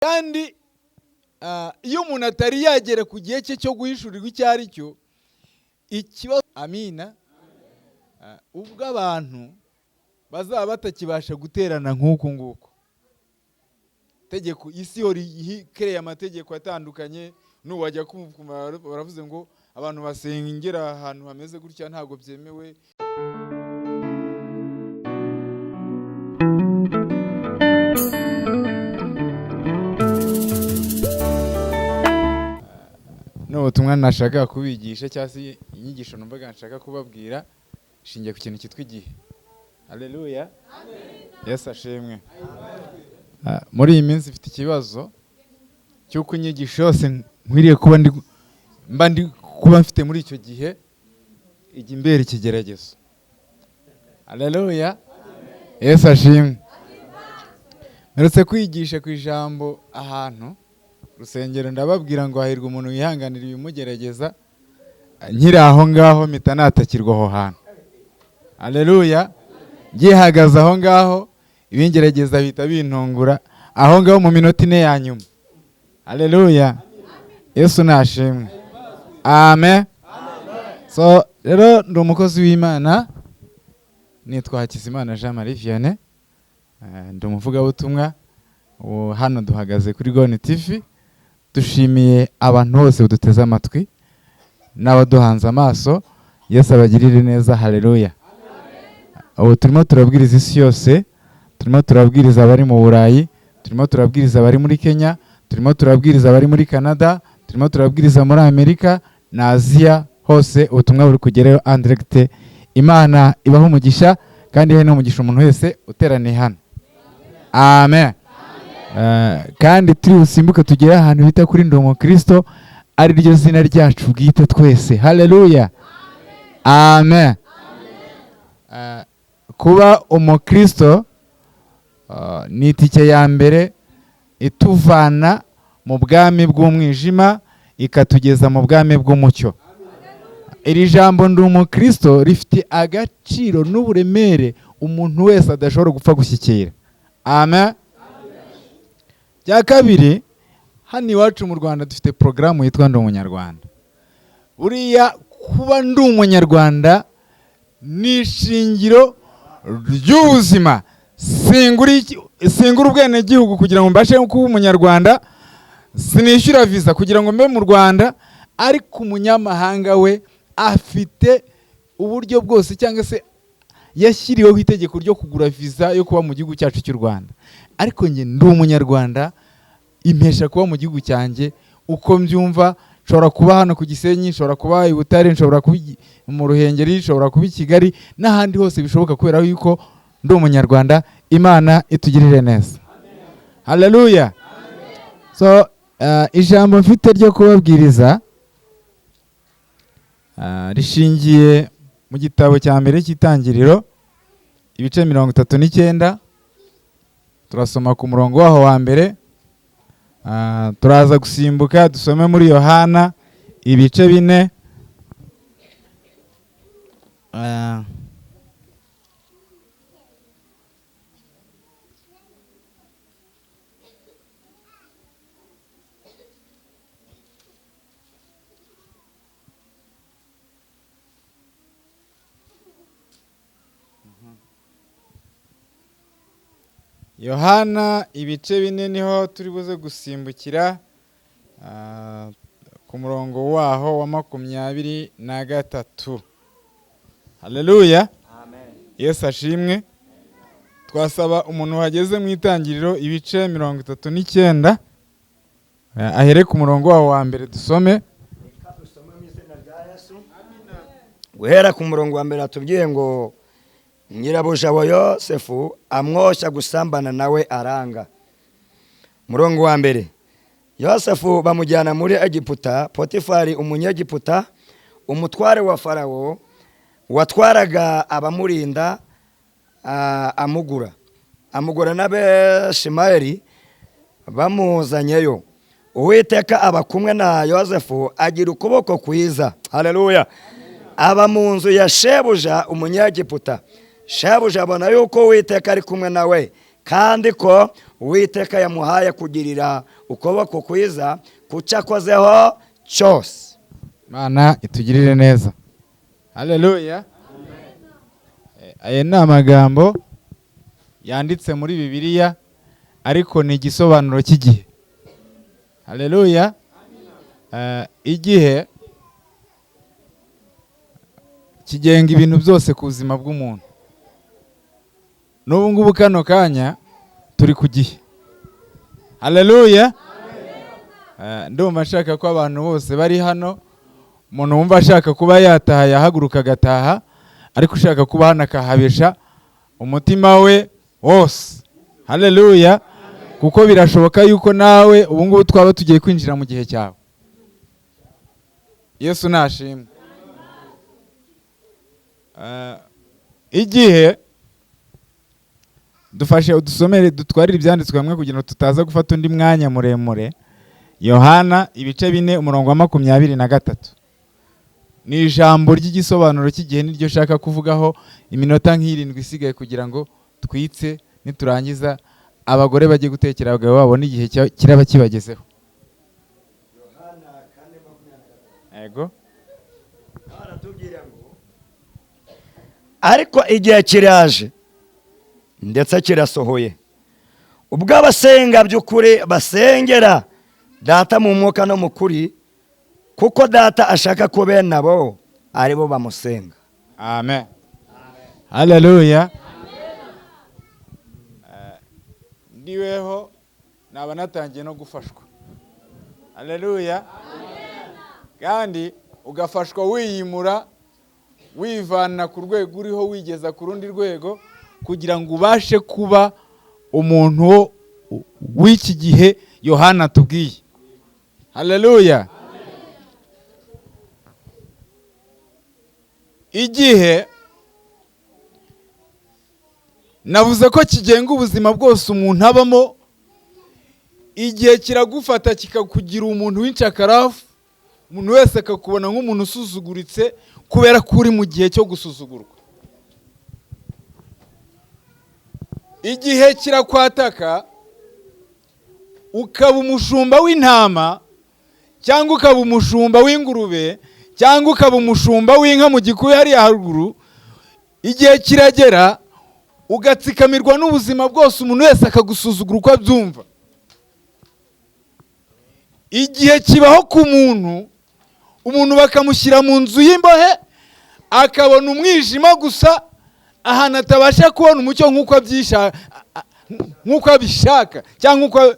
Kandi iyo umuntu atari yagera ku gihe cye cyo guhishurirwa icyo ari cyo, ikibazo, amina, ubwo abantu bazaba batakibasha guterana nk'uku nguku. Tegeko isi ihora ikereye amategeko atandukanye, nuwajya kumva baravuze ngo abantu basengera ahantu hameze gutya ntabwo byemewe. N'ubutumwa nashaka kubigisha cyangwa se inyigisho numvaga nshaka kubabwira ishingiye ku kintu cyitwa igihe. Haleluya, Yesu ashimwe. Muri iyi minsi mfite ikibazo cy'uko inyigisho yose nkwiriye kuba ndi mba ndi kuba mfite muri icyo gihe ijya imbera ikigeragezo. Haleluya, Yesu ashimwe. Mperutse kwigisha ku ijambo ahantu rusengero, ndababwira ngo hahirwa umuntu wihanganira ibimugerageza. Nkiri aho ngaho mpita natakirwa aho hantu. Haleluya, ngihagaze aho ngaho ibingerageza bihita bintungura aho ngaho mu minota 4 ya nyuma. Haleluya, Yesu nashimwe. Amen. So rero ndi umukozi w'Imana, nitwa Hakizimana Jean Marie Vianney, ndi umuvugabutumwa. Hano duhagaze kuri Goni TV. Dushimiye abantu bose baduteze amatwi n'abaduhanze amaso. Yesu abagirire neza. Haleluya. Ubu turimo turabwiriza isi yose, turimo turabwiriza abari mu Burayi, turimo turabwiriza abari muri Kenya, turimo turabwiriza abari muri Canada, turimo turabwiriza muri Amerika na Aziya hose. Ubutumwa buri kugerayo andiregite. Imana ibahe umugisha kandi ihe n'umugisha umuntu wese uteraniye hano. Amen. Kandi turi busimbuke tugere ahantu bita kuri Ndi Umukristo, ari ryo zina ryacu bwite twese. Haleluya, amen. Kuba umukristo ni itike ya mbere ituvana mu bwami bw'umwijima ikatugeza mu bwami bw'umucyo. Iri jambo Ndi Umukristo rifite agaciro n'uburemere umuntu wese adashobora gupfa gushyikira. Amen. Cya kabiri, hano iwacu mu Rwanda dufite porogaramu yitwa Ndi Umunyarwanda. Buriya kuba ndi umunyarwanda ni ishingiro ry'ubuzima. Singura ubwenegihugu kugira ngo mbashe kuba umunyarwanda, sinishyura visa kugira ngo mbe mu Rwanda, ariko umunyamahanga we afite uburyo bwose cyangwa se yashyiriweho itegeko ryo kugura visa yo kuba mu gihugu cyacu cy'u Rwanda. Ariko njye ndi umunyarwanda, impesha kuba mu gihugu cyanjye uko mbyumva. Nshobora kuba hano ku Gisenyi, nshobora kuba i Butare, nshobora kuba mu Ruhengeri, nshobora kuba i Kigali n'ahandi hose bishoboka, kubera yuko ndi umunyarwanda. Imana itugirire neza. Haleluya. So ijambo mfite ryo kubabwiriza rishingiye mu gitabo cya mbere cy'Itangiriro, ibice 39. Turasoma ku murongo waho wa mbere. Turaza gusimbuka dusome muri Yohana ibice 4. Yohana ibice 4 niho turi buze gusimbukira ku murongo waho wa 23. Haleluya, Yesu ashimwe. Twasaba umuntu wageze mu Itangiriro ibice 39 ahere ku murongo waho wa mbere dusome. Guhera ku murongo wa mbere atubwiye ngo nyirabuja wa Yosefu amwoshya gusambana nawe aranga. Murongo wa mbere, Yosefu bamujyana muri Egiputa. Potifari umunyegiputa, umutware wa Farawo watwaraga abamurinda, amugura n'Abeshimayeli bamuzanyeyo. Uwiteka aba kumwe na Yosefu, agira ukuboko kwiza. Haleluya. Aba mu nzu ya shebuja umunyegiputa. Shebuja abona yuko Uwiteka ari kumwe nawe, kandi ko Uwiteka yamuhaye kugirira ukuboko kwiza ku cyo akozeho cyose. Imana itugirire neza. Haleluya. Aya ni amagambo yanditse muri Bibiliya, ariko ni igisobanuro cy'igihe. Haleluya. Igihe kigenga ibintu byose ku buzima bw'umuntu. N'ubu ngubu kano kanya turi ku gihe. Haleluya. Ndumva nshaka ko abantu bose bari hano, umuntu wumva ashaka kuba yataha yahaguruka agataha, ariko ushaka kuba hano akahabesha umutima we wose. Haleluya. Kuko birashoboka yuko nawe ubu ngubu twaba tugiye kwinjira mu gihe cyawe. Yesu nashimwe. Igihe dufashe udusomere, dutwarire ibyanditswe hamwe kugira ngo tutaza gufata undi mwanya muremure. Yohana ibice 4 umurongo wa 23. Ni ijambo ry'igisobanuro cy'igihe, niryo shaka kuvugaho iminota nk'irindwi isigaye kugira ngo twitse, niturangiza abagore bajye gutekera abagabo babo n'igihe kiraba kibagezeho. Yego. Ariko igihe kiraje ndetse kirasohoye, ubwo abasenga by'ukuri basengera Data mu mwuka no mu kuri, kuko Data ashaka ko bene abo aribo bamusenga. Amen. Haleluya. Ndiweho naba natangiye no gufashwa. Haleluya. Kandi ugafashwa wiyimura, wivana ku rwego uriho wigeza ku rundi rwego, kugira ngo ubashe kuba umuntu w'iki gihe Yohana atubwiye. Haleluya. Igihe navuze ko kigenga ubuzima bwose umuntu abamo. Igihe kiragufata kikakugira umuntu w'incakarafu, umuntu wese akakubona nk'umuntu usuzuguritse kubera ko uri mu gihe cyo gusuzugurwa. Igihe kirakwataka ukaba umushumba w'intama, cyangwa ukaba umushumba w'ingurube, cyangwa ukaba umushumba w'inka mu gikuyu hariya haruguru. Igihe kiragera ugatsikamirwa n'ubuzima bwose, umuntu wese akagusuzugura uko abyumva. Igihe kibaho ku muntu, umuntu bakamushyira mu nzu y'imbohe, akabona umwijima gusa, ahantu atabasha kubona umucyo nk'uko abishaka cyangwa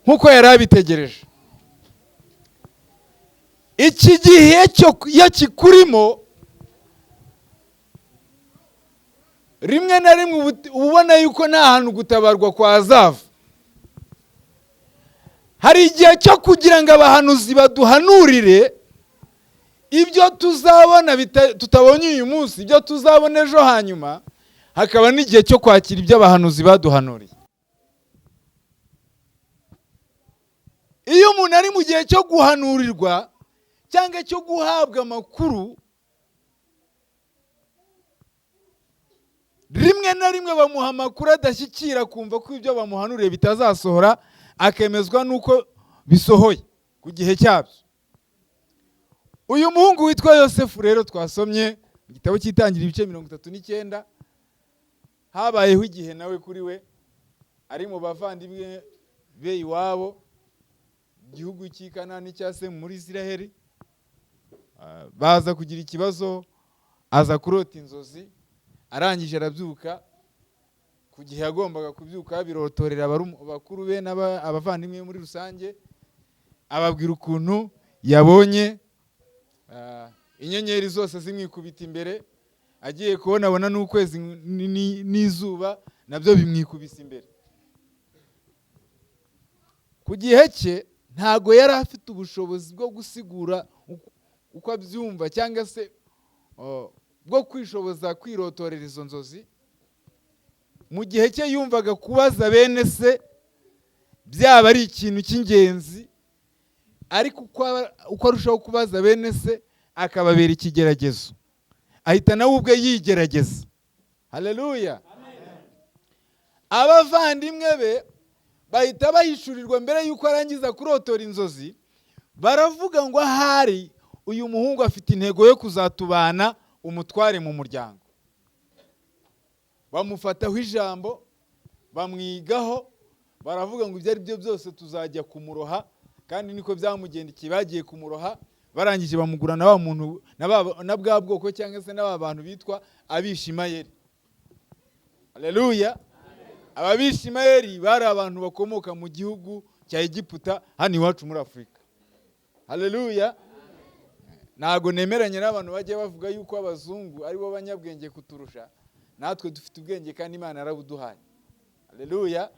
nk'uko yari abitegereje. Iki gihe iyo kikurimo, rimwe na rimwe ubona yuko nta hantu gutabarwa kwazava. Hari igihe cyo kugira ngo abahanuzi baduhanurire ibyo tuzabona tutabonye uyu munsi, ibyo tuzabona ejo hanyuma, hakaba n'igihe cyo kwakira ibyo abahanuzi baduhanuriye. Iyo umuntu ari mu gihe cyo guhanurirwa cyangwa cyo guhabwa amakuru, rimwe na rimwe bamuha amakuru adashyikira, kumva ko ibyo bamuhanuriye bitazasohora, akemezwa nuko bisohoye ku gihe cyabyo. Uyu muhungu witwa Yosefu rero twasomye mu gitabo cy'Itangiriro ibice 39, habayeho igihe nawe kuri we ari mu bavandimwe be iwabo, igihugu cy'i Kanani cya se muri Isiraheli, baza kugira ikibazo, aza kurota inzozi, arangije arabyuka ku gihe yagombaga kubyuka, birotorera bakuru be n'abavandimwe muri rusange, ababwira ukuntu yabonye inyenyeri zose zimwikubita imbere, agiye kubona abona n'ukwezi n'izuba nabyo bimwikubise imbere. Ku gihe cye ntago yari afite ubushobozi bwo gusigura uko abyumva, cyangwa se bwo kwishoboza kwirotorera izo nzozi. Mu gihe cye yumvaga kubaza bene se byaba ari ikintu cy'ingenzi, ariko uko arushaho kubaza bene se akababera ikigeragezo, ahita nawe ubwe yigerageza. Haleluya. Abavandimwe be bahita bahishurirwa mbere y'uko arangiza kurotora inzozi, baravuga ngo ahari uyu muhungu afite intego yo kuzatubana umutware mu muryango. Bamufataho ijambo, bamwigaho, baravuga ngo ibyo ari byo byose tuzajya kumuroha, kandi niko byamugendekeye. Bagiye kumuroha, barangije bamugura na wa muntu na bwa bwoko cyangwa se n'aba bantu bitwa Abishimayeli. Haleluya! Abishimayeli bari abantu bakomoka mu gihugu cya Egiputa, hano iwacu muri Afurika. Haleluya! Ntabwo nemeranya n'abantu bajya bavuga yuko abazungu ari bo banyabwenge kuturusha. Natwe dufite ubwenge kandi Imana yarabuduhaye. Haleluya!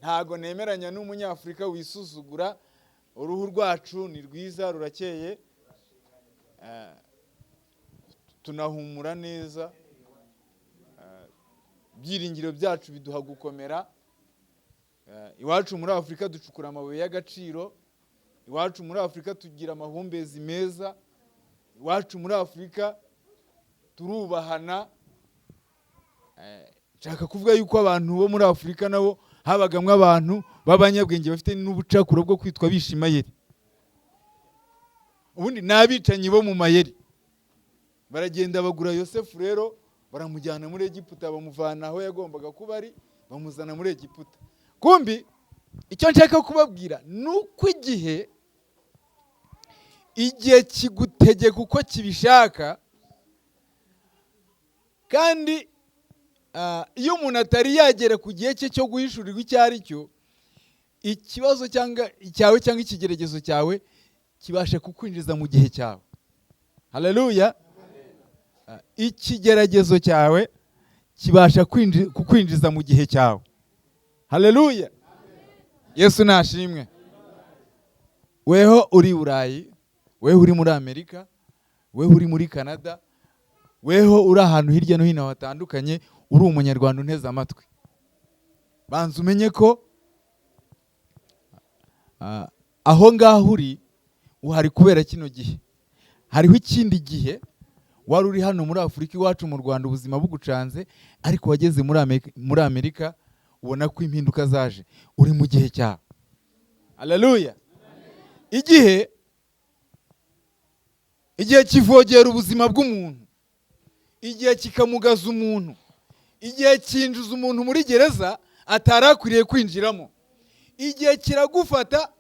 Ntabwo nemeranya n'umunyafurika wisuzugura. Uruhu rwacu ni rwiza, rurakeye, tunahumura neza, ibyiringiro byacu biduha gukomera. Iwacu muri Afurika ducukura amabuye y'agaciro, iwacu muri Afurika tugira amahumbezi meza, iwacu muri Afurika turubahana. Nshaka kuvuga yuko abantu bo muri Afurika nabo habagamwo abantu b'abanyabwenge bafite n'ubucakura bwo kwitwa Bishimayeli. Ubundi ni abicanyi bo mu mayeri. Baragenda bagura Yosefu rero, baramujyana muri Egiputa, bamuvana aho yagombaga kuba ari, bamuzana muri Egiputa. Kumbi icyo nshaka kubabwira ni uko igihe kigutegeka uko kibishaka, kandi iyo umuntu atari yagera ku gihe cye cyo guhishurirwa icyo ari cyo, ikibazo cyangwa cyawe cyangwa ikigeragezo cyawe kibasha kukwinjiza mu gihe cyawe. Haleluya! Ikigeragezo cyawe kibasha kukwinjiza mu gihe cyawe. Haleluya! Yesu nashimwe. Weho uri Burayi, weho uri muri Amerika, weho uri muri Canada, weho uri ahantu hirya no hino hatandukanye, uri umunyarwanda unteze amatwi, banza umenye ko aho ngaho uri uhari kubera kino gihe. Hariho ikindi gihe wari uri hano muri Afurika iwacu mu Rwanda ubuzima bugucanze, ariko wageze muri Amerika ubona ko impinduka zaje, uri mu gihe cyawe. Haleluya! Igihe kivogera ubuzima bw'umuntu, igihe kikamugaza umuntu, igihe kinjiza umuntu muri gereza atari akwiriye kwinjiramo, igihe kiragufata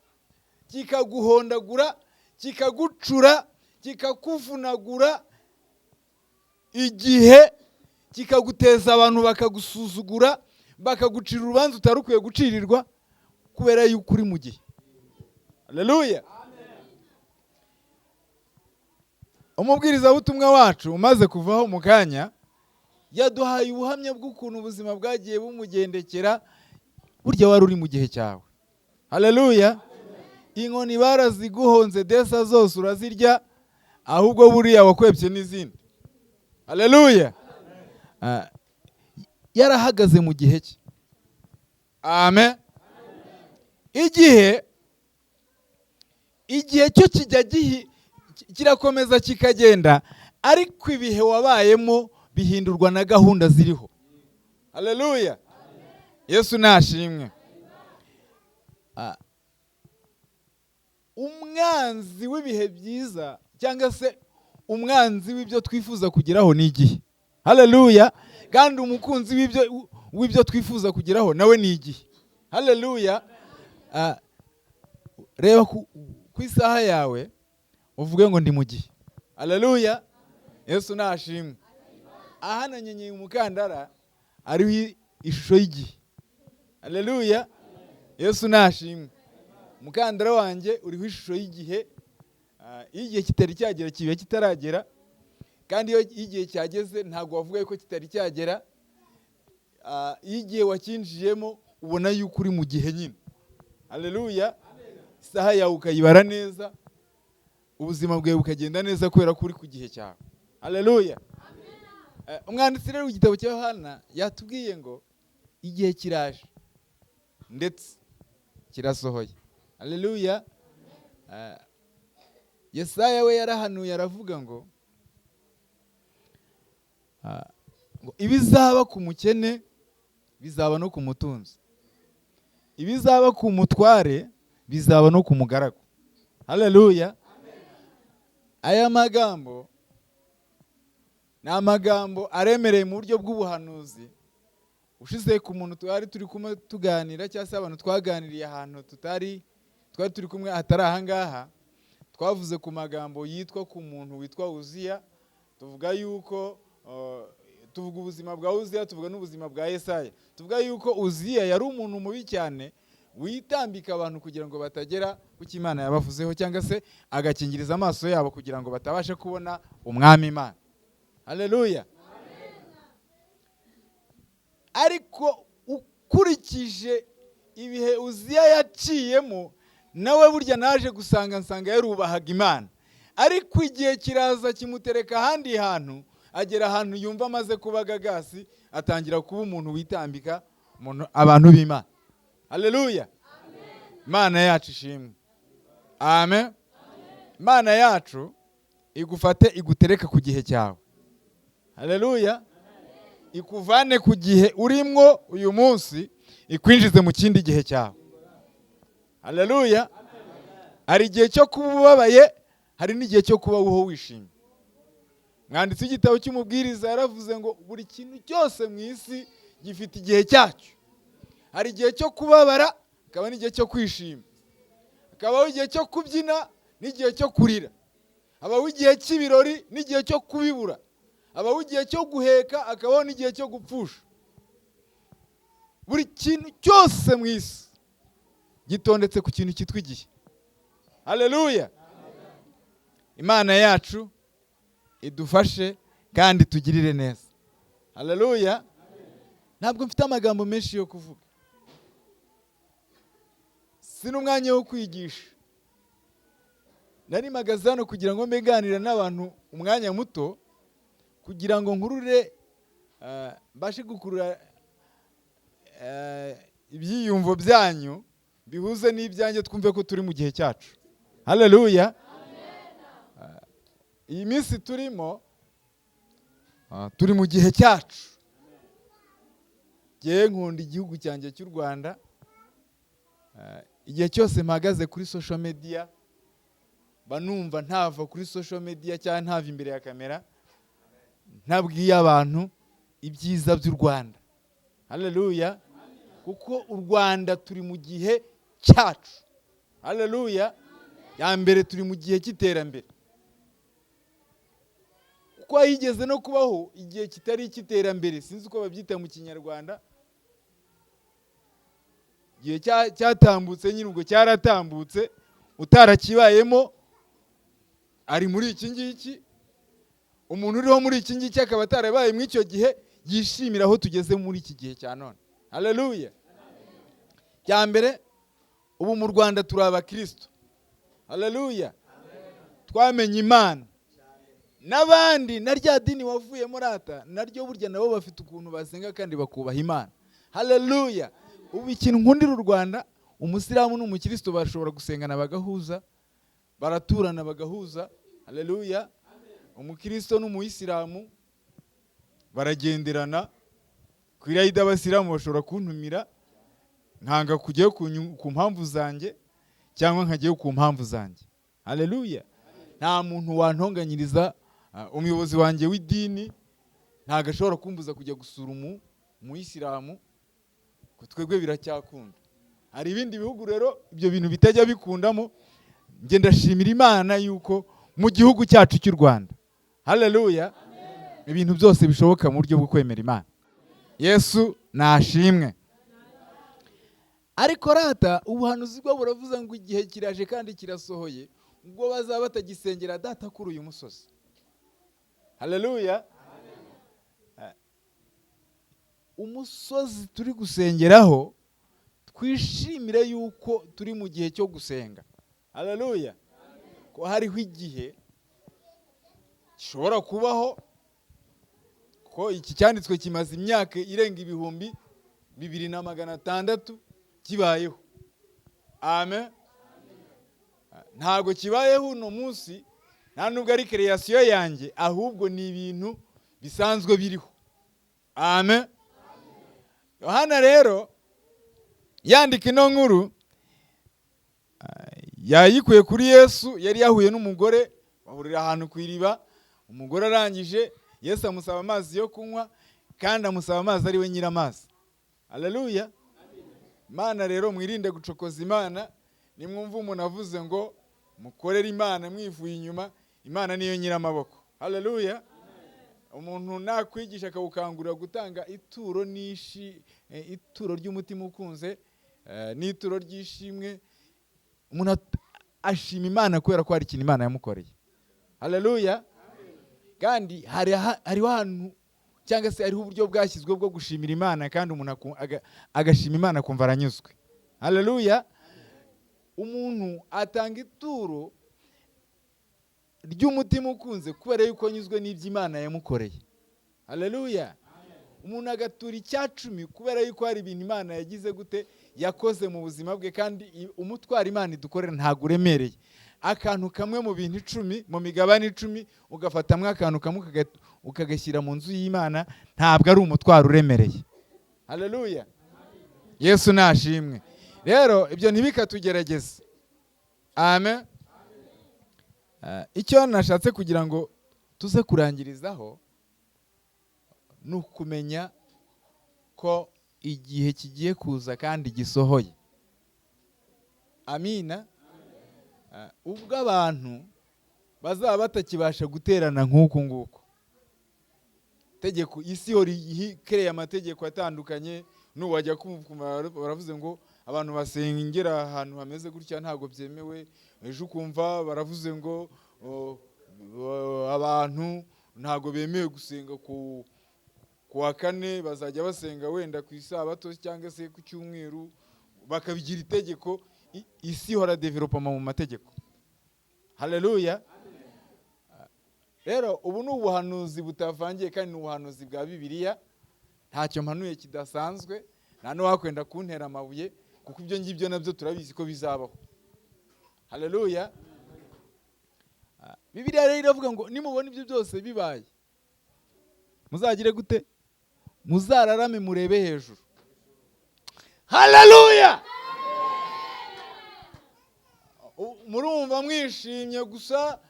kikaguhondagura, kikagucura, kikakuvunagura, igihe kikaguteza abantu bakagusuzugura, bakagucira urubanza utari ukwiye gucirirwa kubera yuko uri mu gihe. Haleluya! Umubwirizabutumwa wacu umaze kuvaho mu kanya yaduhaye ubuhamya bw'ukuntu ubuzima bwagiye bumugendekera, burya wari uri mu gihe cyawe. Haleluya! Inkoni baraziguhonze, desa zose urazirya, ahubwo buriya wakwebye n'izindi. Haleluya! Yarahagaze mu gihe cye. Amen. Igihe cyo kijya kirakomeza kikagenda, ariko ibihe wabayemo bihindurwa na gahunda ziriho. Haleluya! Yesu nashimwe. Umwanzi w'ibihe byiza cyangwa se umwanzi w'ibyo twifuza kugeraho ni igihe. Haleluya! Kandi umukunzi w'ibyo twifuza kugeraho nawe ni igihe. Haleluya! Reba ku isaha yawe uvuge ngo ndi mu gihe. Haleluya! Yesu nashimwe. Aha nanyenyeye umukandara ariho ishusho y'igihe. Haleluya! Yesu nashimwe. Umukandara wanjye uriho ishusho y'igihe. Iyo igihe kitari cyagera kiba kitaragera, kandi iyo igihe cyageze ntabwo wavuga ko kitari cyagera. Iyo igihe wakinjiyemo ubona yuko uri mu gihe nyine. Haleluya! Isaha yawe ukayibara neza, ubuzima bwawe bukagenda neza kubera ko uri ku gihe cyawe. Haleluya! Umwanditsi rero w'igitabo cya Yohana yatubwiye ngo igihe kiraje ndetse kirasohoye. Haleluya! Yesaya we yarahanuye aravuga ngo ibizaba ku mukene bizaba no ku mutunzi, ibizaba ku mutware bizaba no ku mugaragu. Haleluya. Aya magambo ni amagambo aremereye mu buryo bw'ubuhanuzi. Ushize ku muntu twari turi kumwe tuganira, cyangwa se abantu twaganiriye ahantu tutari twari turi kumwe hatari ahangaha, twavuze ku magambo yitwa ku muntu witwa Uziya, tuvuga yuko tuvuga ubuzima bwa Uziya, tuvuga n'ubuzima bwa Yesaya, tuvuga yuko Uziya yari umuntu mubi cyane witambika abantu kugira ngo batagera ku cyo Imana yabavuzeho, cyangwa se agakingiriza amaso yabo kugira ngo batabasha kubona umwami Imana. Haleluya. Ariko ukurikije ibihe Uziya yaciyemo, nawe burya naje gusanga nsanga yarubahaga Imana, ariko igihe kiraza kimutereka ahandi hantu, agera ahantu yumva amaze kuba gagasi, atangira kuba umuntu witambika abantu b'Imana. Haleluya. Imana yacu ishimwe. Amen. Imana yacu igufate igutereke ku gihe cyawe. Haleluya. Ikuvane ku gihe urimwo uyu munsi, ikwinjize mu kindi gihe cyawe. Haleluya. Hari igihe cyo kuba ubabaye, hari n'igihe cyo kuba uho wishimye. Mwanditsi w'igitabo cy'Umubwiriza yaravuze ngo buri kintu cyose mu isi gifite igihe cyacyo. Hari igihe cyo kubabara, hakaba n'igihe cyo kwishima, hakabaho igihe cyo kubyina n'igihe cyo kurira, habaho igihe cy'ibirori n'igihe cyo kubibura, habaho igihe cyo guheka, hakabaho n'igihe cyo gupfusha. Buri kintu cyose mu isi gitondetse ku kintu cyitwa igihe. Haleluya. Imana yacu idufashe kandi tugirire neza. Haleluya. Ntabwo mfite amagambo menshi yo kuvuga, si n'umwanya wo kwigisha. Nari mpagaze hano kugira ngo mbe nganira n'abantu umwanya muto, kugira ngo nkurure, mbashe gukurura ibyiyumvo byanyu bihuze n'ibyanjye, twumve ko turi mu gihe cyacu. Haleluya. Iyi minsi turimo, turi mu gihe cyacu. Ngewe nkunda igihugu cyanjye cy'u Rwanda. Igihe cyose mpagaze kuri social media, banumva ntava kuri social media cyangwa ntava imbere ya kamera ntabwiye abantu ibyiza by'u Rwanda. Haleluya. Kuko u Rwanda turi mu gihe cyacu. Haleluya. Ya mbere turi mu gihe cy'iterambere, kuko higeze no kubaho igihe kitari icy'iterambere, sinzi uko babyita mu Kinyarwanda, igihe cyatambutse nyine, ubwo cyaratambutse, utarakibayemo ari muri iki ngiki, umuntu uriho muri iki ngiki akaba atarabaye muri icyo gihe, yishimira aho tugeze muri iki gihe cya none. Haleluya. Cya mbere, ubu mu Rwanda turi abakristo. Haleluya. Twamenye Imana. N'abandi na rya dini wavuyemo rata naryo burya nabo bafite ukuntu basenga kandi bakubaha Imana. Haleluya. Ubu ikintu nkundira u Rwanda, umusilamu n'umukristo bashobora gusengana bagahuza, baraturana bagahuza. Haleluya. Umukristo n'umuyisilamu baragenderana. Ku irayidi abasilamu bashobora kuntumira nkanga kujyayo ku mpamvu zanjye, cyangwa nkajyayo ku mpamvu zanjye. Haleluya. Nta muntu wantonganyiriza. Umuyobozi wanjye w'idini ntabwo ashobora kumbuza kujya gusura umuyisilamu, ko twebwe biracyakunda. Hari ibindi bihugu rero ibyo bintu bitajya bikundamo. Njye ndashimira Imana yuko mu gihugu cyacu cy'u Rwanda, haleluya, ibintu byose bishoboka mu buryo bwo kwemera Imana. Yesu nashimwe. Ariko rata ubuhanuzi bwo buravuze ngo igihe kiraje kandi kirasohoye, ubwo bazaba batagisengera data kuri uyu musozi. Haleluya. Umusozi turi gusengeraho, twishimire yuko turi mu gihe cyo gusenga. Haleluya. Ko hariho igihe gishobora kubaho, ko iki cyanditswe kimaze imyaka irenga 2600 kibayeho. Amen. Ntabwo kibayeho uno munsi, nta nubwo ari création yanjye, ahubwo ni ibintu bisanzwe biriho. Amen. Yohana rero yandika ino nkuru, yayikuye kuri Yesu. Yari yahuye n'umugore, bahurira ahantu ku iriba. Umugore arangije, Yesu amusaba amazi yo kunywa, kandi amusaba amazi ari we nyir'amazi. Haleluya! Imana rero, mwirinde gucokoza Imana. Nimwumva umuntu avuze ngo mukorere Imana mwivuye inyuma, Imana niyo nyir'amaboko. Haleluya! Umuntu nakwigisha akawukangurira gutanga ituro n'ishi ituro ry'umutima ukunze, n'ituro ry'ishimwe, umuntu ashima Imana kubera ko hari ikintu Imana yamukoreye. Haleluya! Kandi hariho ahantu cyangwa se hariho uburyo bwashyizweho bwo gushimira Imana, kandi umuntu agashima Imana akumva aranyuzwe. Haleluya! Umuntu atanga ituro ry'umutima ukunze kubera yuko anyuzwe n'ibyo Imana yamukoreye. Haleluya! Umuntu agatura 10% kubera yuko hari ibintu Imana yagize gute, yakoze mu buzima bwe. Kandi umutwaro Imana idukorera ntabwo uremereye. Akantu kamwe mu bintu 10, mu migabane 10, ugafatamwo akantu kamwe ukagashyira mu nzu y'Imana, ntabwo ari umutwaro uremereye. Haleluya! Yesu nashimwe. Rero ibyo ntibikatugerageze. Amen. Icyo nashatse kugira ngo tuze kurangirizaho ni ukumenya ko igihe kigiye kuza kandi gisohoye. Amina. Ubwo abantu bazaba batakibasha guterana nk'uku nguku, tegeko isi ihora ikereye amategeko atandukanye. Nuwajya kumva baravuze ngo abantu basengera ahantu hameze gutya ntabwo byemewe, ejo ukumva baravuze ngo abantu ntabwo bemewe gusenga ku wa kane, bazajya basenga wenda ku isabato cyangwa se ku cyumweru, bakabigira itegeko. Isi ihora developoma mu mategeko. Haleluya! Rero ubu ni ubuhanuzi butavangiye, kandi ni ubuhanuzi bwa Bibiliya. Ntacyo mpanuye kidasanzwe, nta n'uwakwenda kuntera amabuye, kuko ibyo ngibyo nabyo turabizi ko bizabaho. Haleluya! Bibiliya rero iravuga ngo nimubona ibyo byose bibaye, muzagire gute? Muzararame murebe hejuru. Haleluya! Murumva mwishimye gusa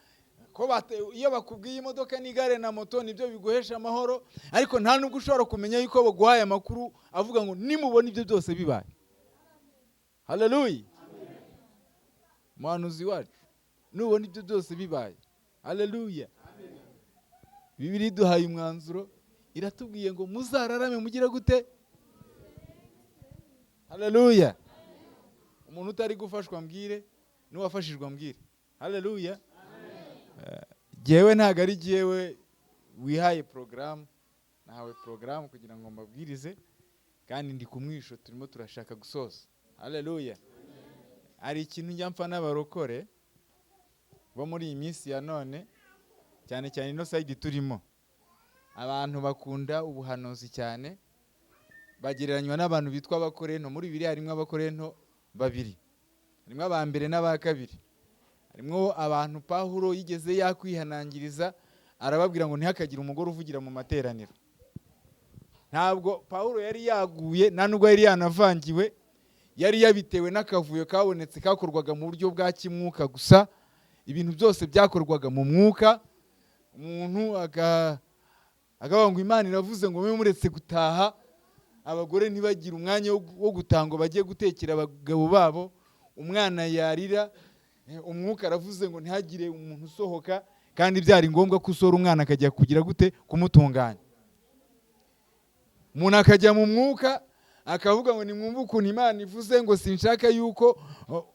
ko iyo bakubwiye imodoka n'igare na moto nibyo biguhesha amahoro, ariko nta nubwo ushobora kumenya yuko baguhaye amakuru avuga ngo nimubona ibyo byose bibaye. Haleluya! Umuhanuzi wacu, nubona ibyo byose bibaye. Haleluya! Bibiliya iduhaye umwanzuro, iratubwiye ngo muzararame mugire gute? Haleluya! Umuntu utari gufashwa mbwire, n'uwafashijwe mbwire. Haleluya! Jyewe ntabwo ari jyewe wihaye porogaramu, nahawe porogaramu kugira ngo mbabwirize, kandi ndi ku mwisho, turimo turashaka gusoza. Haleluya! Hari ikintu njya mpfa n'abarokore bo muri iyi minsi ya none, cyane cyane ino side turimo. Abantu bakunda ubuhanuzi cyane, bagereranywa n'abantu bitwa abakorento. Muri Bibiliya harimo abakorento babiri, harimo aba mbere n'aba kabiri. Harimo abantu Pawulo yigeze yakwihanangiriza, arababwira ngo ntihakagire umugore uvugira mu materaniro. Ntabwo Pawulo yari yaguye, nta nubwo yari yanavangiwe, yari yabitewe n'akavuyo kabonetse kakorwaga mu buryo bwa kimwuka gusa. Ibintu byose byakorwaga mu mwuka. Umuntu akavuga ngo Imana iravuze ngo mube muretse gutaha, abagore ntibagire umwanya wo gutaha ngo bajye gutekera abagabo babo. Umwana yarira, umwuka aravuze ngo ntihagire umuntu usohoka, kandi byari ngombwa ko usora umwana akajya kugira gute, kumutunganya. Umuntu akajya mu mwuka akavuga ngo nimwumve ukuntu Imana ivuze ngo sinshaka yuko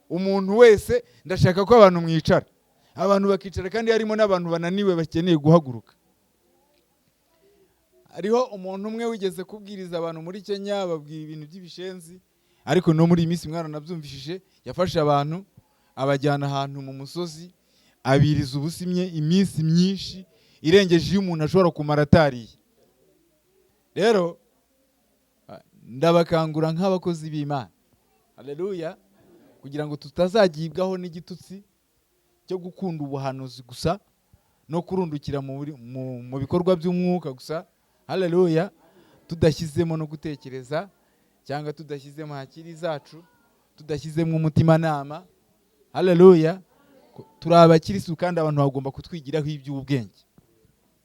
umuntu wese, ndashaka ko abantu mwicara. Abantu bakicara, kandi harimo n'abantu bananiwe bakeneye guhaguruka. Hariho umuntu umwe wigeze kubwiriza abantu muri Kenya, babwira ibintu by'ibishenzi, ariko no muri iyi minsi mwaranabyumvishije, yafashe abantu abajyana ahantu mu musozi, abiriza ubusimye iminsi myinshi irengeje iyo umuntu ashobora kumara atariye. Rero ndabakangura nk'abakozi b'Imana, haleluya, kugira ngo tutazagibwaho n'igitutsi cyo gukunda ubuhanuzi gusa no kurundukira mu bikorwa by'umwuka gusa, haleluya, tudashyizemo no gutekereza Cyangwa tudashyizemo hakiri zacu, tudashyizemo umutimanama. Haleluya! Turi abakirisitu kandi abantu bagomba kutwigiraho iby'ubwenge.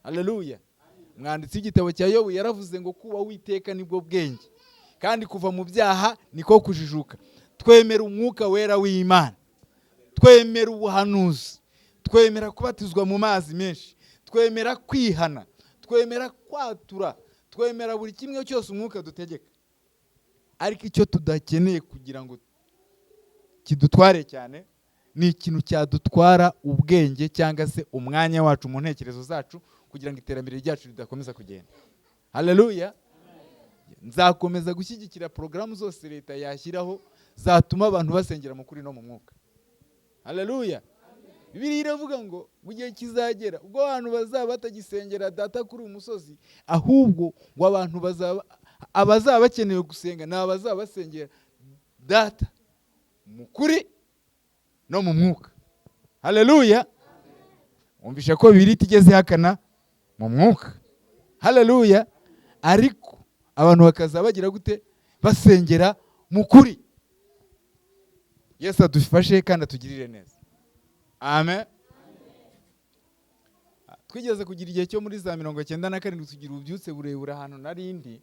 Haleluya! Umwanditsi w'igitabo cya Yobu yaravuze ngo kuba Uwiteka nibwo bwenge, kandi kuva mu byaha niko kujijuka. Twemera Umwuka Wera w'Imana, twemera ubuhanuzi, twemera kubatizwa mu mazi menshi, twemera kwihana, twemera kwatura, twemera buri kimwe cyose Umwuka dutegeka. Ariko icyo tudakeneye kugira ngo kidutware cyane ni ikintu cyadutwara ubwenge cyangwa se umwanya wacu mu ntekerezo zacu, kugira ngo iterambere ryacu ridakomeza kugenda. Haleluya! Nzakomeza gushyigikira porogaramu zose leta yashyiraho zatuma abantu basengera mu kuri no mu mwuka. Haleluya! Bibiliya iravuga ngo mu gihe kizagera ubwo abantu bazaba batagisengera Data kuri uyu musozi, ahubwo ngo abantu bazaba, abazaba bakeneye gusenga ni abazaba basengera Data mu kuri no mu mwuka. Haleluya! Wumvisha ko Bibiliya itigeze ihakana mu mwuka. Haleluya! Ariko abantu bakaza bagira gute? Basengera mu kuri. Yesu adufashe kandi atugirire neza. Amen. Twigeze kugira igihe cyo muri za 97, tugira ububyutse burebure ahantu narindi,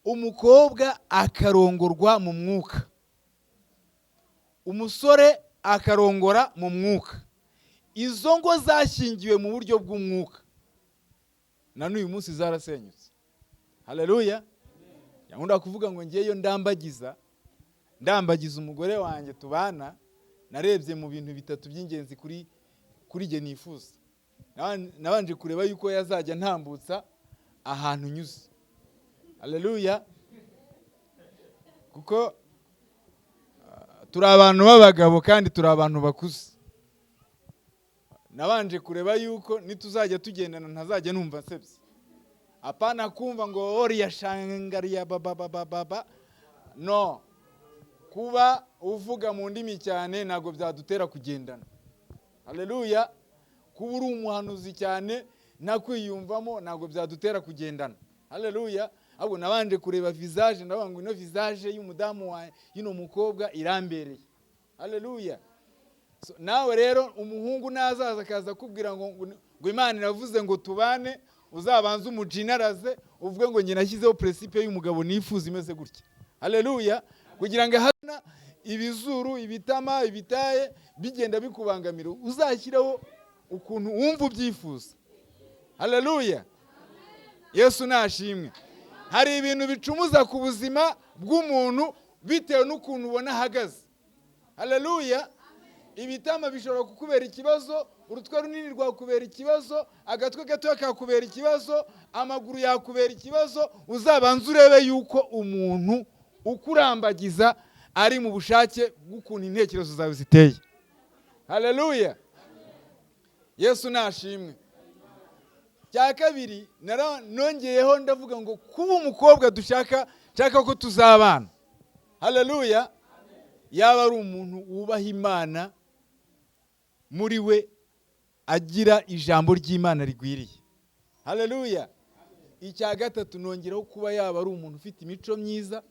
umukobwa akarongorwa mu mwuka, umusore akarongora mu mwuka. Izo ngo zashyingiwe mu buryo bw'umwuka na n'uyu munsi zarasenyutse. Haleluya! Nkunda kuvuga ngo ngeyo ndambagiza umugore wanjye tubana, narebye mu bintu bitatu by'ingenzi kuri jye nifuza. Nabanje kureba yuko yazajya ntambutsa ahantu nyuze. Haleluya! Kuko turi abantu b'abagabo kandi turi abantu bakuze. Nabanje kureba yuko nituzajya tugendana ntazajya numva nsebye. Apana kumva ngo oriya shangariya baba baba baba. No. Kuba uvuga mu ndimi cyane ntabwo byadutera kugendana. Haleluya! Kuba uri umuhanuzi cyane nakwiyumvamo ntabwo byadutera kugendana. Haleluya! Ahubwo nabanje kureba visage, ndavuga ngo ino visage y'umudamu wa y'uno mukobwa irambereye. Haleluya! So, nawe rero umuhungu nazaza akaza kubwira ngo Imana iravuze ngo tubane, uzabanze umujinaraze uvuge ngo njye nashyizeho principe y'umugabo nifuza imeze gutya. Haleluya! Kugira ngo hana ibizuru, ibitama, ibitaye bigenda bikubangamira, uzashyireho ukuntu wumva ubyifuza. Haleluya! Yesu nashimwe. Hari ibintu bicumuza ku buzima bw'umuntu bitewe n'ukuntu ubona ahagaze. Haleluya! Ibitama bishobora kukubera ikibazo, urutwe runini rwakubera ikibazo, agatwe gato kakubera ikibazo, amaguru yakubera ikibazo. Uzabanza urebe yuko umuntu ukurambagiza ari mu bushake bw'ukuntu intekerezo zawe ziteye. Haleluya! Yesu nashimwe. Cya kabiri nongeyeho ndavuga ngo kuba umukobwa dushaka, nshaka ko tuzabana, haleluya, yaba ari umuntu wubaha Imana, muri we agira ijambo ry'Imana rigwiriye. Haleluya! Icya gatatu nongeraho kuba yaba ari umuntu ufite imico myiza.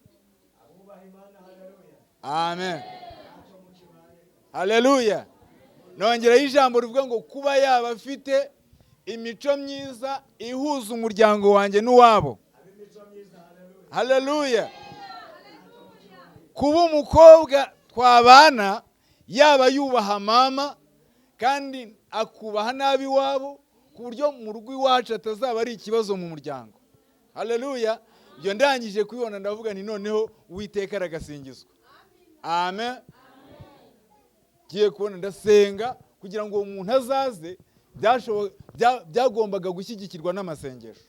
Amen. Haleluya! Nongeraho ijambo rivuga ngo kuba yaba afite imico myiza ihuza umuryango wanjye n'uwabo. Haleluya! Kuba umukobwa twabana yaba yubaha mama kandi akubaha nabi iwabo, ku buryo mu rugo iwacu atazaba ari ikibazo mu muryango. Haleluya! Ibyo ndangije kubibona ndavuga nti noneho Uwiteka aragasingizwa. Amen. Ngiye kubona ndasenga kugira ngo uwo muntu azaze, byagombaga gushyigikirwa n'amasengesho,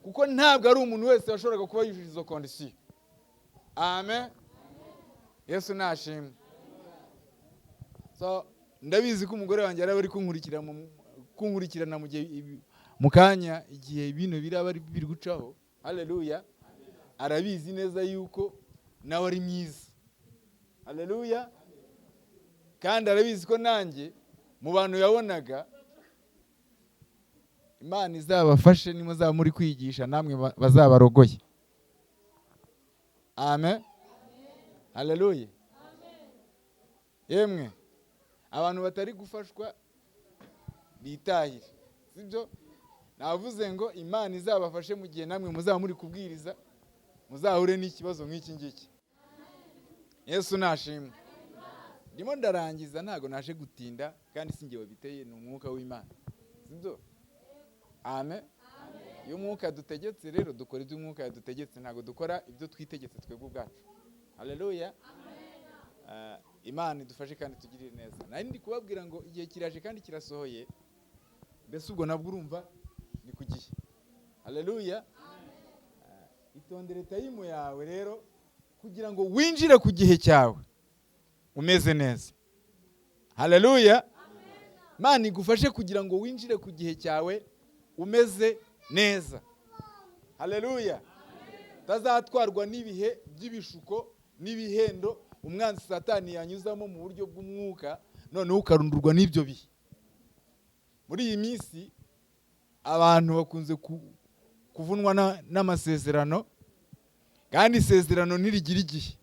kuko ntabwo ari umuntu wese washoboraga kuba yujuje izo condition. Amen. Yesu nashimwe. So ndabizi ko umugore wanjye araba ari kunkurikirana mu gihe mu kanya igihe bino biraba biri gucaho. Haleluya! Arabizi neza yuko nawe ari mwiza. Haleluya! Kandi arabizi ko nanjye mu bantu yabonaga, Imana izabafashe nimuzaba muri kwigisha namwe bazabarogoye. Amen, haleluya. Yemwe abantu batari gufashwa bitahire, sibyo? Navuze ngo Imana izabafashe mu gihe namwe muzaba muri kubwiriza, muzahure n'ikibazo nk'iki ngiki. Yesu nashimwe. Ndimo ndarangiza, ntago naje gutinda, kandi si njye wabiteye, ni umwuka w'Imana, sibyo? Amen. Iyo umwuka dutegetse rero dukora ibyo umwuka yadutegetse, ntago dukora ibyo twitegetse twebwe ubwacu. Haleluya. Imana idufashe kandi tugirire neza. Nari ndi kubabwira ngo igihe kiraje kandi kirasohoye, mbese ubwo nabwo urumva ni ku gihe. Haleluya. Itondere time yawe rero kugira ngo winjire ku gihe cyawe umeze neza. Haleluya. Imana igufashe kugira ngo winjire ku gihe cyawe umeze neza. Haleluya. Utazatwarwa n'ibihe by'ibishuko n'ibihendo umwanzi Satani yanyuzamo mu buryo bw'umwuka, noneho ukarundurwa n'ibyo bihe. Muri iyi minsi abantu bakunze kuvunwa n'amasezerano, kandi isezerano ntirigira igihe.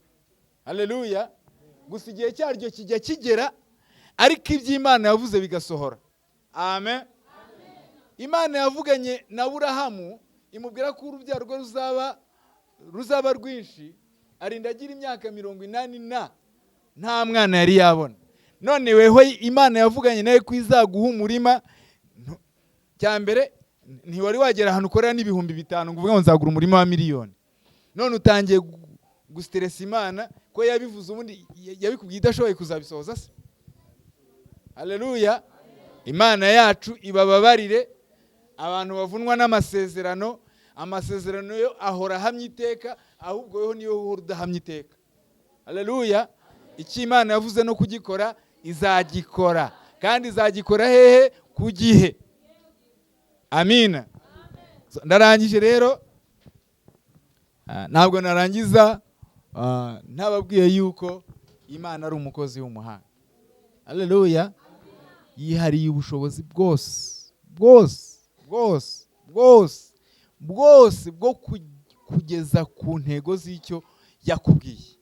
Haleluya. Gusa igihe cyaryo kijya kigera, ariko iby'Imana yavuze bigasohora. Amen. Imana yavuganye na Aburahamu imubwira ko urubyaro rwe ruzaba rwinshi, arinda agira imyaka 80 na nta mwana yari yabona. None weho Imana yavuganye nawe ko izaguha umurima, cya mbere ntiwari wagera ahantu ukorera n'5,000 ngo uvuge ngo nzagura umurima wa miliyoni. None utangiye gustressa Imana ko yabivuze, ubundi yabikubwiye idashoboye kuzabisohoza se? Haleluya. Imana yacu ibababarire abantu bavunwa n'amasezerano. Amasezerano yo ahora ahamye iteka, ahubwo weho niyo uhora udahamye iteka. Haleluya. Icyo Imana yavuze no kugikora izagikora, kandi izagikora hehe? Ku gihe. Amina. Ndarangije rero. Ntabwo narangiza ntababwiye yuko Imana ari umukozi w'umuhanga. Haleluya. Yihariye ubushobozi bwose bwose bwose bwose bwose bwo kugeza ku ntego z'icyo yakubwiye.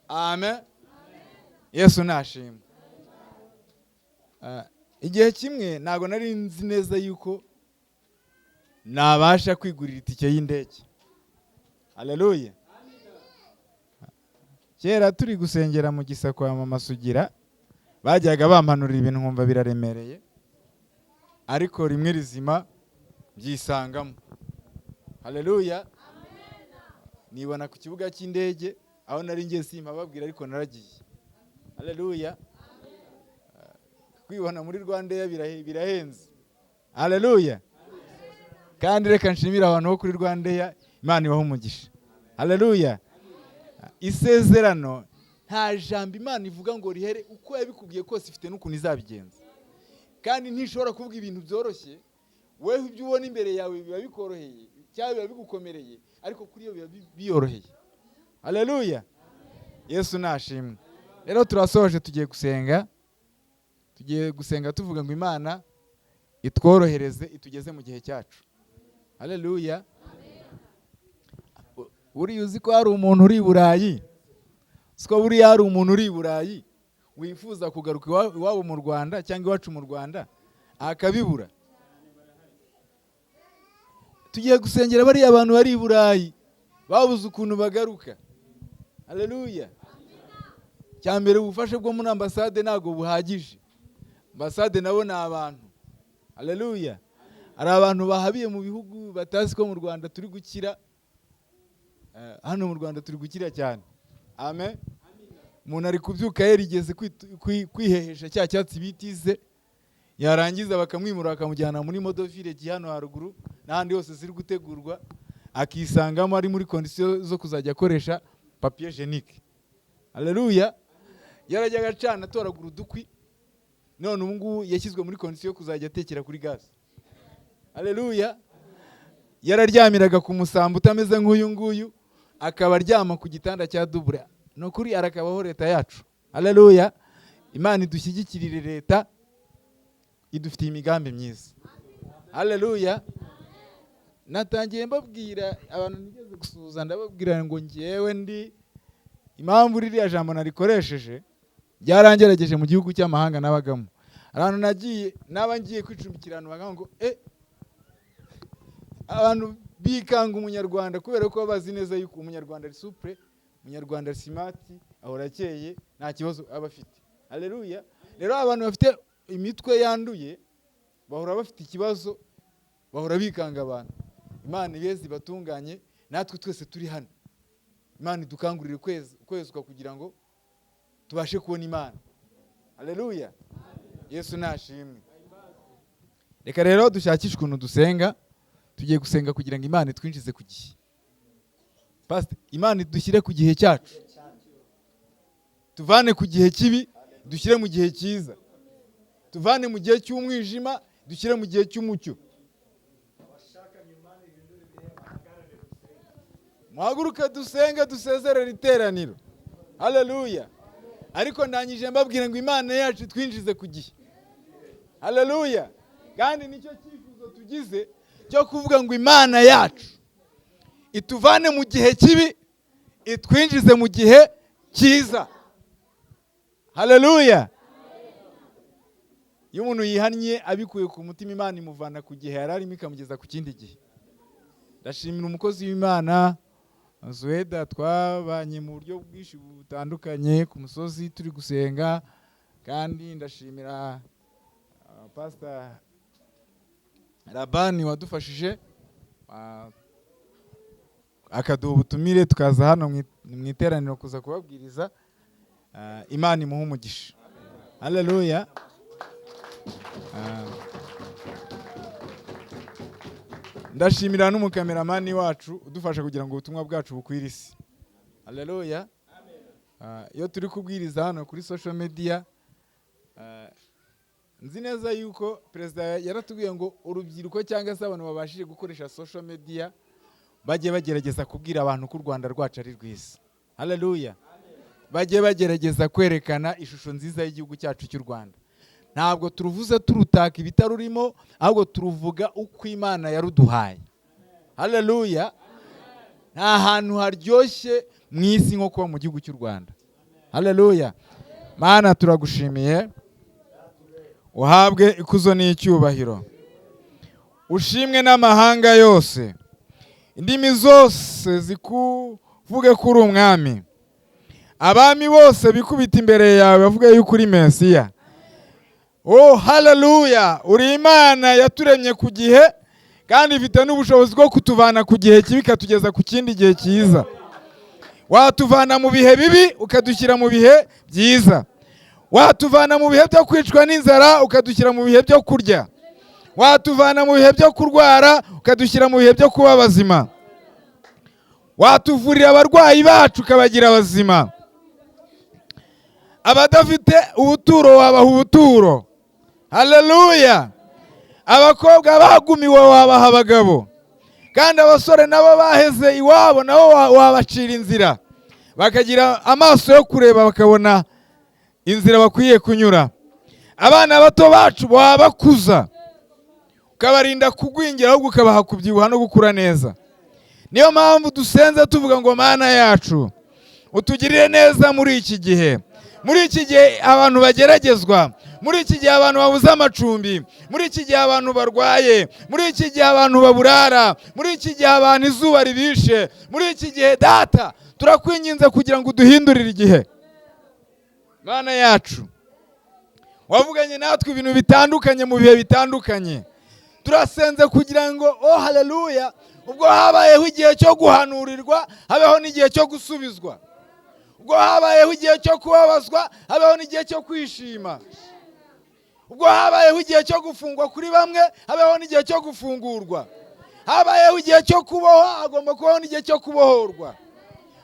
Amen. Yesu nashimwe. Igihe kimwe ntabwo nari nzi neza yuko nabasha kwigurira itike y'indege. Haleluya. Kera turi gusengera mu gisa kwa mama Sugira, bajyaga bampanurira ibintu nkumva biraremereye, ariko rimwe rizima byisangamo. Haleluya. Nibona ku kibuga cy'indege aho nari ngiye simpababwira, ariko naragiye. Haleluya. Kwibona muri Rwandair birahenze. Haleluya. Kandi reka nshimire abantu bo kuri Rwandair, Imana ibahe umugisha. Haleluya. Isezerano nta jambo Imana ivuga ngo rihere, uko yabikubwiye kose ifite n'ukuntu izabigenza, kandi ntishobora kuvuga ibintu byoroshye. Wewe ibyo ubona imbere yawe biba bikoroheye cyangwa biba bigukomereye, ariko kuri yo biba biyoroheye. Haleluya. Yesu nashimwe. Rero turasoje, tugiye gusenga. Tugiye gusenga tuvuga ngo Imana itworohereze itugeze mu gihe cyacu. Haleluya. Buriya uzi ko hari umuntu uri i Burayi, siko buriya hari umuntu uri i Burayi wifuza kugaruka iwabo mu Rwanda cyangwa iwacu mu Rwanda akabibura. Tugiye gusengera bariya abantu bari i Burayi babuze ukuntu bagaruka. Haleluya. Cya mbere ubufasha bwo muri ambasade ntabwo buhagije. Ambasade nabo ni abantu. Haleluya. Hari abantu bahabiye mu bihugu batazi ko mu Rwanda turi gukira. Hano mu Rwanda turi gukira cyane. Amen. Umuntu ari kubyuka yarigeze kwihehesha cya cyatsi bitize, yarangiza bakamwimura bakamujyana muri Model Village hano haruguru n'ahandi hose ziri gutegurwa, akisangamo ari muri condition zo kuzajya akoresha papier hygiénique. Haleluya. Yarajyaga acana atoragura udukwi, none ubu ngubu yashyizwe muri condition yo kuzajya atekera kuri gaz. Haleluya. Yararyamiraga ku musambi utameze nk'uyu nguyu, akaba aryama ku gitanda cya double. Ni ukuri arakabaho leta yacu. Haleluya. Imana idushyigikirire, leta idufitiye imigambi myiza. Haleluya. Natangiye mbabwira abantu nigeze gusuhuza, ndababwira ngo ngewe ndi impamvu ririya jambo narikoresheje byarangerageje mu gihugu cy'amahanga nabagamo. Ahantu nagiye naba ngiye kwicumbikira ahantu bakavuga ngo abantu bikanga umunyarwanda kubera ko bazi neza yuko umunyarwanda ari souple, umunyarwanda ari smart, ahora akeye, nta kibazo aba afite. Haleluya. Rero abantu bafite imitwe yanduye bahora bafite ikibazo, bahora bikanga abantu. Imana ibeze ibatunganye, natwe twese turi hano Imana idukangurire kwezwa kugira ngo tubashe kubona Imana. Haleluya. Yesu nashimwe. Reka rero dushakishe ukuntu dusenga. Tugiye gusenga kugira ngo Imana itwinjize ku gihe. Pastor, Imana idushyire ku gihe cyacu, tuvane ku gihe kibi dushyire mu gihe cyiza, tuvane mu gihe cy'umwijima dushyire mu gihe cy'umucyo. Muhaguruke dusenge, dusezerere iteraniro. Haleluya. Ariko ndangije mbabwira ngo Imana yacu itwinjize ku gihe. Haleluya. Kandi nicyo cyifuzo tugize cyo kuvuga ngo Imana yacu ituvane mu gihe kibi itwinjize mu gihe cyiza. Haleluya. Iyo umuntu yihannye abikuye ku mutima, Imana imuvana ku gihe yari arimo ikamugeza ku kindi gihe. Ndashimira umukozi w'Imana Zuweda, twabanye mu buryo bwinshi butandukanye ku musozi turi gusenga, kandi ndashimira Pastor Rabani wadufashije akaduha ubutumire tukaza hano mu iteraniro kuza kubabwiriza. Imana imuhe umugisha. Haleluya. Ndashimira n'umukameramani wacu udufasha kugira ngo ubutumwa bwacu bukwire isi. Haleluya. Iyo turi kubwiriza hano kuri social media, nzi neza yuko perezida yaratubwiye ngo urubyiruko cyangwa se abantu babashije gukoresha social media bajye bagerageza kubwira abantu ko u Rwanda rwacu ari rwiza. Haleluya. Bajye bagerageza kwerekana ishusho nziza y'igihugu cyacu cy'u Rwanda. Ntabwo turuvuze turutaka ibitarurimo, ahubwo turuvuga uko Imana yaruduhaye. Haleluya. Nta hantu haryoshye mu isi nko kuba mu gihugu cy'u Rwanda. Haleluya. Mana turagushimiye, uhabwe ikuzo n'icyubahiro, ushimwe n'amahanga yose, indimi zose zikuvuge ko uri umwami, abami bose bikubita imbere yawe bavuge yuko uri Mesiya. Oh haleluya, uri Imana yaturemye ku gihe kandi ifite n'ubushobozi bwo kutuvana ku gihe kibi ikatugeza ku kindi gihe cyiza. Watuvana mu bihe bibi ukadushyira mu bihe byiza. Watuvana mu bihe byo kwicwa n'inzara ukadushyira mu bihe byo kurya. Watuvana mu bihe byo kurwara ukadushyira mu bihe byo kuba bazima. Watuvurira abarwayi bacu ukabagira abazima. Abadafite ubuturo wabaha ubuturo. Haleluya. Abakobwa bagumiwe wabaha abagabo, kandi abasore nabo baheze iwabo nabo wabacira inzira, bakagira amaso yo kureba bakabona inzira bakwiye kunyura. Abana bato bacu wabakuza ukabarinda kugwingira, ahubwo ukabaha kubyibuha no gukura neza. Niyo mpamvu dusenze tuvuga ngo Mana yacu utugirire neza muri iki gihe. Muri iki gihe abantu bageragezwa, muri iki gihe abantu babuze amacumbi, muri iki gihe abantu barwaye, muri iki gihe abantu baburara, muri iki gihe abantu izuba ribishe, muri iki gihe Data turakwinginze kugira ngo uduhindurire igihe. Mana yacu wavuganye natwe ibintu bitandukanye mu bihe bitandukanye, turasenze kugira ngo oh haleluya, ubwo habayeho igihe cyo guhanurirwa habeho n'igihe cyo gusubizwa, ubwo habayeho igihe cyo kubabazwa habeho n'igihe cyo kwishima, ubwo habayeho igihe cyo gufungwa kuri bamwe habeho n'igihe cyo gufungurwa, habayeho igihe cyo kubohwa hagomba kubaho n'igihe cyo kubohorwa.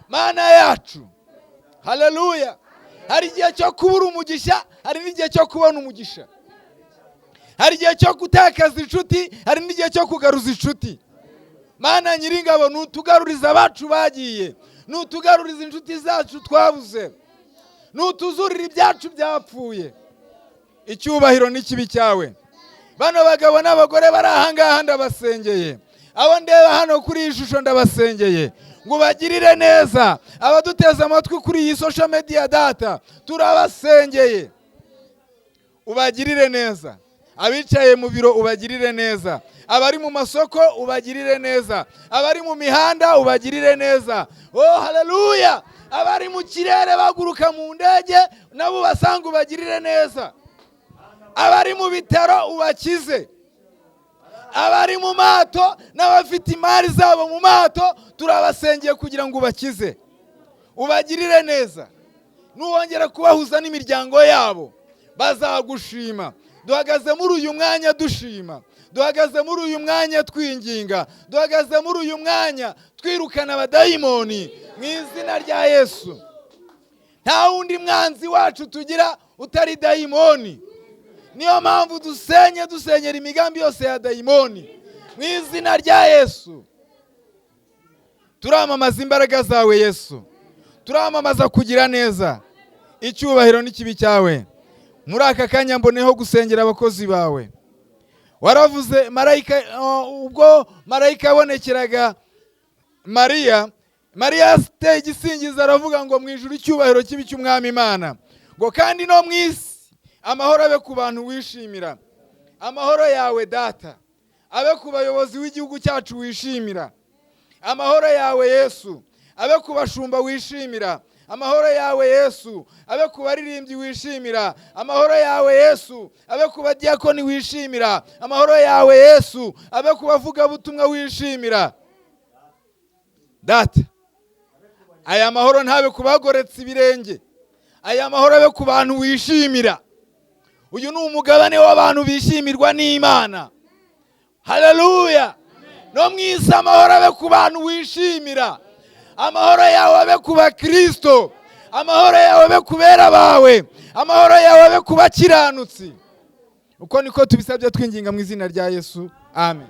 Mana yacu haleluya, hari igihe cyo kubura umugisha, hari n'igihe cyo kubona umugisha, hari igihe cyo gutakaza inshuti, hari n'igihe cyo kugaruza inshuti. Mana nyiringabo, nutugaruriza abacu bagiye, nutugaruriza inshuti zacu twabuze, nutuzurira ibyacu byapfuye. Icyubahiro n'ikibi cyawe. Bano bagabo n'abagore bari aha ngaha ndabasengeye. Abo ndeba hano kuri iyi shusho ndabasengeye ngo ubagirire neza. Abaduteze amatwi kuri iyi social media, Data, turabasengeye, ubagirire neza. Abicaye mu biro ubagirire neza, abari mu masoko ubagirire neza, abari mu mihanda ubagirire neza. Oh haleluya! Abari mu kirere baguruka mu ndege nabo ubasanga ubagirire neza. Abari mu bitaro ubakize, abari mu mato n'abafite imari zabo mu mato turabasengeye kugira ngo ubakize, ubagirire neza. Nuwongera kubahuza n'imiryango yabo bazagushima. Duhagaze muri uyu mwanya dushima, duhagaze muri uyu mwanya twinginga, duhagaze muri uyu mwanya twirukana abadayimoni mu izina rya Yesu. Nta wundi mwanzi wacu tugira utari dayimoni. Niyo mpamvu dusenye, dusenyera imigambi yose ya dayimoni mu izina rya Yesu. Turamamaza imbaraga zawe Yesu, turamamaza kugira neza, icyubahiro n'ikibi cyawe. Muri aka kanya mboneho gusengera abakozi bawe. Waravuze marayika, ubwo marayika yabonekeraga Mariya, Mariya yateye igisingizo aravuga ngo mu ijuru icyubahiro kibi cy'Umwami Imana, ngo kandi no mu isi amahoro abe ku bantu wishimira. Amahoro yawe Data abe ku bayobozi w'igihugu cyacu wishimira. Amahoro yawe Yesu abe ku bashumba wishimira. Amahoro yawe Yesu abe ku baririmbyi wishimira. Amahoro yawe Yesu abe ku badiyakoni wishimira. Amahoro yawe Yesu abe ku bavugabutumwa wishimira. Data, aya mahoro ntabe ku bagoretse ibirenge, aya mahoro abe ku bantu wishimira. Uyu ni umugabane w'abantu bishimirwa n'Imana. Haleluya! No mu isi amahoro abe ku bantu wishimira. Amahoro yawe abe ku bakristo, amahoro yawe abe ku bera bawe, amahoro yawe abe ku bakiranutsi. Uko niko tubisabye twinginga mu izina rya Yesu, amen.